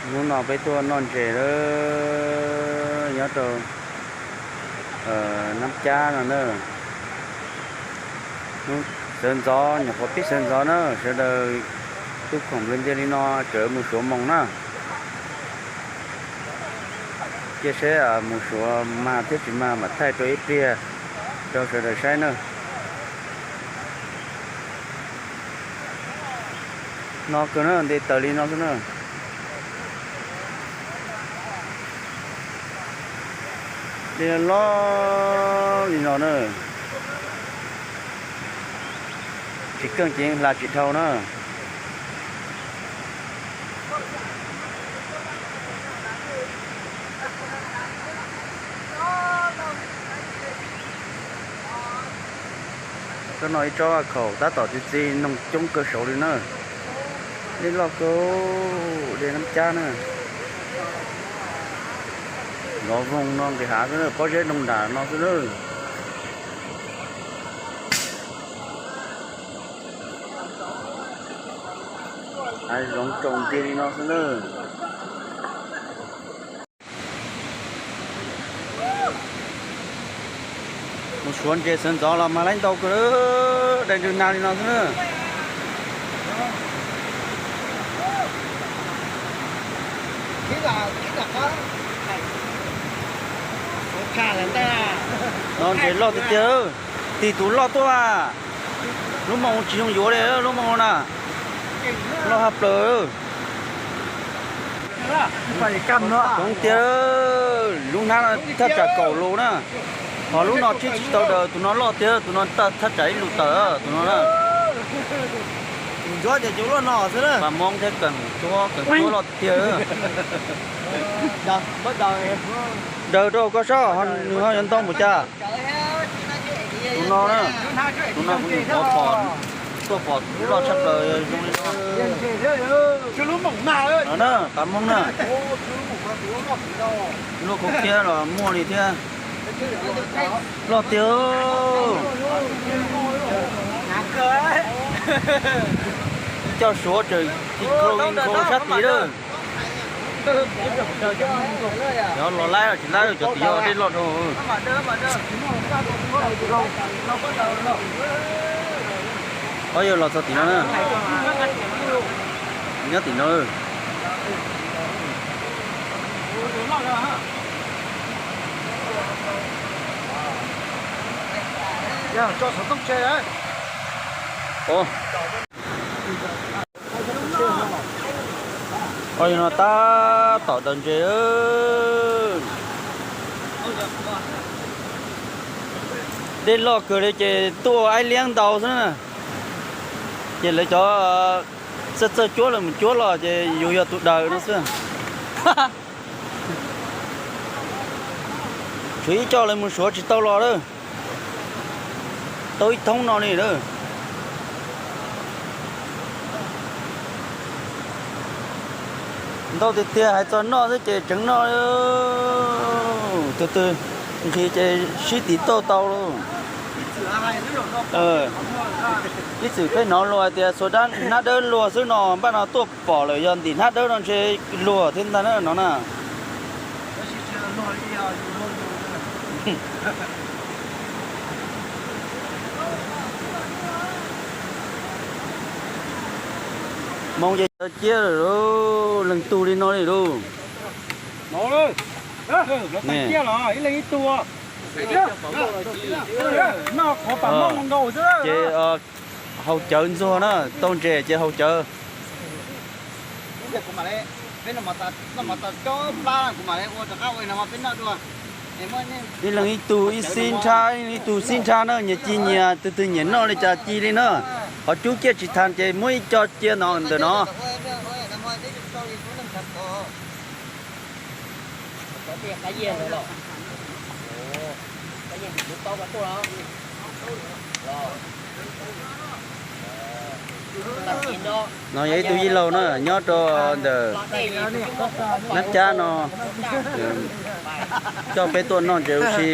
Hnub no peb tuaj noj ntses lawm, nyob rau Nab Cab no na. Hnub sawv ntxov, nyuam qhuav pib sawv ntxov na, sawv daws tub khoom nplua ntiag li no, tseem mus Suav moos na. Cia saib mus Suav mag thiab tsis mag mam thaij rau ib pliag rau sawv daws saib na. No kawg na, nte taws li no xwb na. Dej loj li no na, tsis keej ces yeej hla tsis dhau na. Tsob no ib tsob khaum tab tom txi txiv noog coob kawg saud li na. Dej loj kawg, dej Nab Cab na. Lov voog no nqis hav xwb na, pob zeb doog nram no xwb na. Hav zoov tsaus nti li no xwb na. Mus Suav ntses sawv ntxov los mag laib ntau kawg, dai ntsws nag li no xwb na. No ntses loj tiag tiag, tig tus loj tuaj, lub moos tsis zoo yuav li lub moos na, loj haj plaws. Coob tiag, lub hnab thaj tsam kaum lus na, ho lub no tsis tau daws, tus no loj tiag, tus no thaj tsam ib lus tawm tus no na. Pas Hmoob thiab Kees Tsuab, Kees Tsuab loj tiag. Daws rau koj saib, nws ho yuav ntau npaum cas. Tus no na, tus no kuv nyuam qhuav pom, tuaj pom loj tshaj plaws zoo li no. No na, pas Hmoob na. Luaj khov khiab los muaj li thiab. Loj tiag. Coj Suav tseem ti kau nkau sab tid lawm. Cov los laib los tsis laib cov tid yog dej loj dhau. Ob yawg los txog tim no na. Nyob tim no. Oj, no tab tom daws ntses. Dej loj kawg li ces tuaj aib liab ntau xwb na. Ces lawv cov txawj txawj cuab lawv mus cuab los ces yus yog tus daws no xwb. Tshuav ib co lawv mus Suav tsis tau los lawm. Tau ib thoob no li lawm. Ntau tiag tiag, hais txog noj xwb ces tseev noj. Tus twg nqhis ces sib tiv tauj tau lauj. Ib txwm peb hnov luag hais tias xuas hnab dawb luag xwb no, npaj no tuaj pom lawm yog ntim hnab dawb no ntshe luag thiab ntag na no na. Hmoob ces tawv ciab lawm lauj, leej tug li no li lauj. Ces haus cawv ntxuag na, tau ntses ces haus cawv. Ib leeg ib tug ib xib nrhab, ib leeg ib tug xib nrhab na, nyias ci nyias, tus twg nyiam noj li cas ci li na. Qhov cub ciaj tsis tas ces muab ib co cia no ntawm no. No yog ib tug yij laug na, nyob rau ntawm Nab Cab no, coj peb tuaj noj ntses ua si.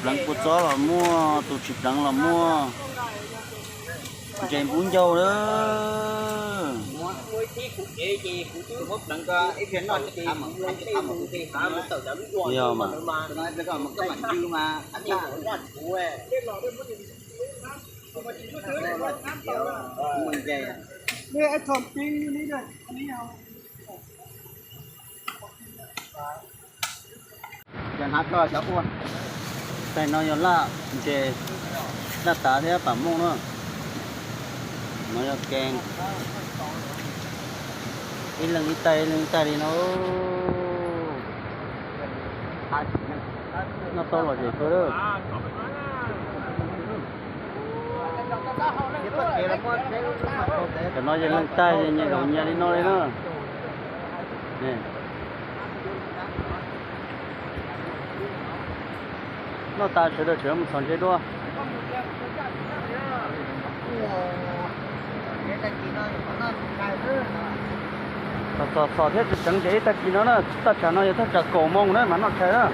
Pleev kua txob los muaj, tus tsis pleev los muaj, ntses npub ncauj lawm. Yog mas. Tais no yog laj ntses, laj tav thiab pam mooj na. No yog kees, ib leeg ib tais ib leeg ib tais li no. Noj tau los zem kawg lawm. Cov no yog leej tais nyias zaum nyias li no li na. Noj tas sawv daws tseem mus txhos ntses dua. Txhos txhos thiab tseem tseev ntses ib tag kis no na, thaj tsam no yog thaj tsam kaum moos na mas noj tshais na.